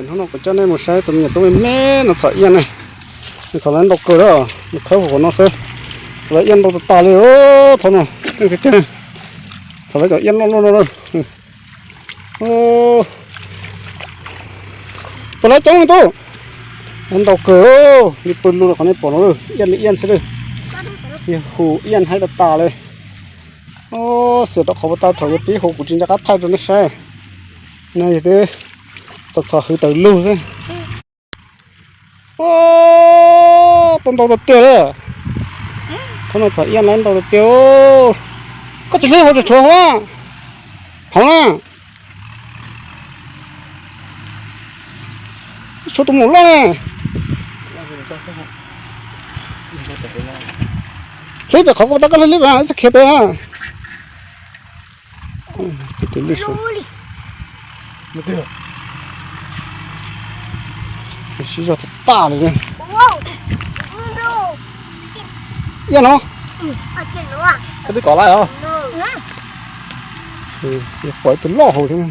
Hnub no kuv coj nej mus saib tus me nyuam tub me me no txhom iab ne. Nws txhom lawv ntau kawg li, nws khawb hauv qhov no xwb. Txhom lawv iab ntau tas tas li, thaum no, txhom lawv cov iab loj loj no. Puas lawv coob tub? Ntau kawg li, pw lug qhov nej pom no, iab li iab xwb li. Yog hu iab haib tas tas li. Xiam rau qhov puas tau, thaum yuav pib hu kuv tsis nco qab thaij rau nej saib. No yog twb txom txom hwv tawm lug xwb. Tau ntau tiag tiag li. Thaum no txhom iab lawv ntau tiag tiag. Koj tsis hlib hauv, tseem tshuav hauv a. Hauv na. Tshuav tus maum loj ne. Hlib pem qhov kuv tau, koj hlib pem, txhob khiav pem. Sib zog tas tas li. Iab no. Koj twb kov lawm os. Pom ib tug loj hauv thiab.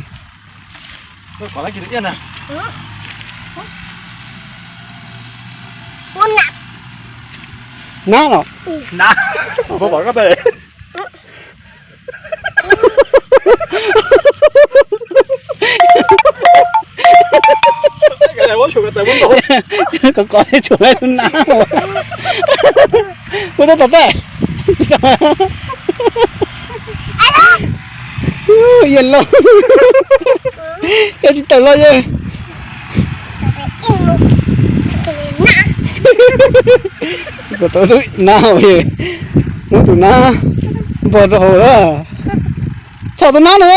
Nab los? Nab. Kov kov tshuav lub nab. Ua rau tom tej. Yog loj, yog tsis tawm los yog. Tau tus nab, muab tus nab npog rau hauv lawm. Txhom tus nab no.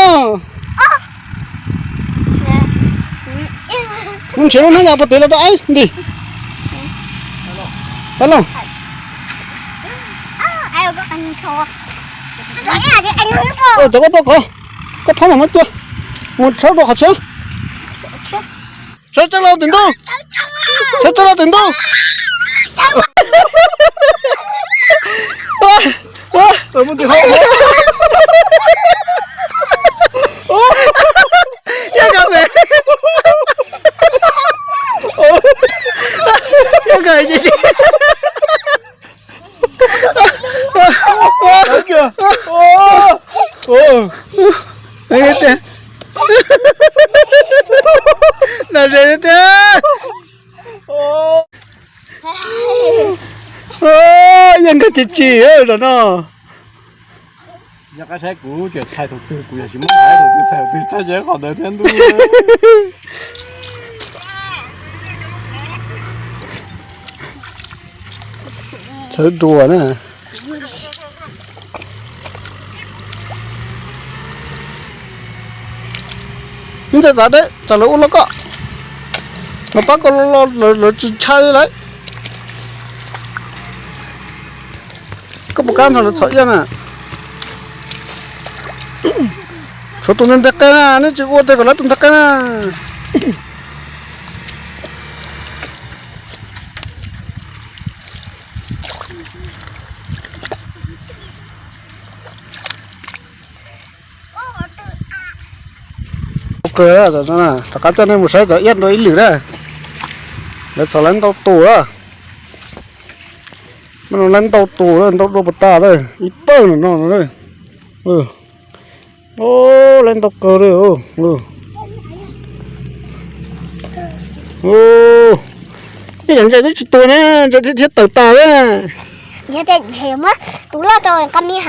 Mus nrhiav lub nab yog puag tid los rau aib nti. Ab los. Cov koj poj qhov, koj phob mam muab tua. Mus tshawb rau qhov tsheb. Sawv tsees los tim ntuj. Sawv tsees los tim ntuj. Yog kawg me. Yog kawg me. Tiag. Noj ze tiag. Yeej nkag chim chim zaum no. Yog koj saib kuv tseem txhais thaum twg, kuv yog tsis muab txhais thaum twg, txhais thaum twg txhais ze qhov ntawd thiab ntuj. Txhawb dua na. Ntxawm txav deb, txav lawv ua loj koj. Lawv pab koj loj loj lawv tsis ntshai li lawm. Koj puas kab nrog lawv txhom iab na? Tshuav tus ntawd nteg qe na, nej tsis ua tes kom lawv tus nteg qe na. Kawg, rov qab coj nej mus saib cov iab dua ib lwm na. Lawv txhom lawv ntau tus a. Lawv ntau tus, ntau dua puas tas lawm, ib pawg no no. Lawv ntau kawg li. Ib yam ntses twb tsis tuag ne, ntses thiab tawm tas li. Muab tus loj rau qab mis.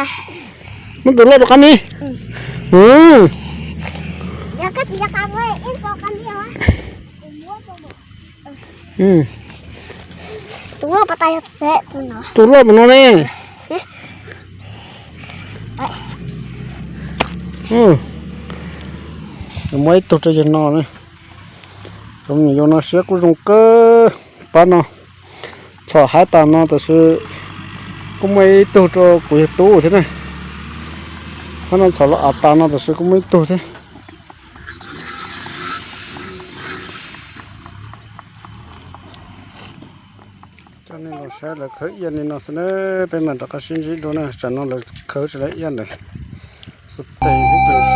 Tus loj mus no ne. Muab ib tug rau yawg no na. Cov me nyuam yaus no siab kuj zoo kawg. Pab no txhom haib tas no tab sis kuj muaj ib tug rau kuv yawg tub thiab na. Pab no txhom los av tas no tab sis kuj muaj ib tug thiab. Coj nej los saib lawv khawb iab li no xwb na, peb mam rov qab sib ntsib dua na. Tsam no lawv khawb tsis lawv iab ntawd xu tes xwb.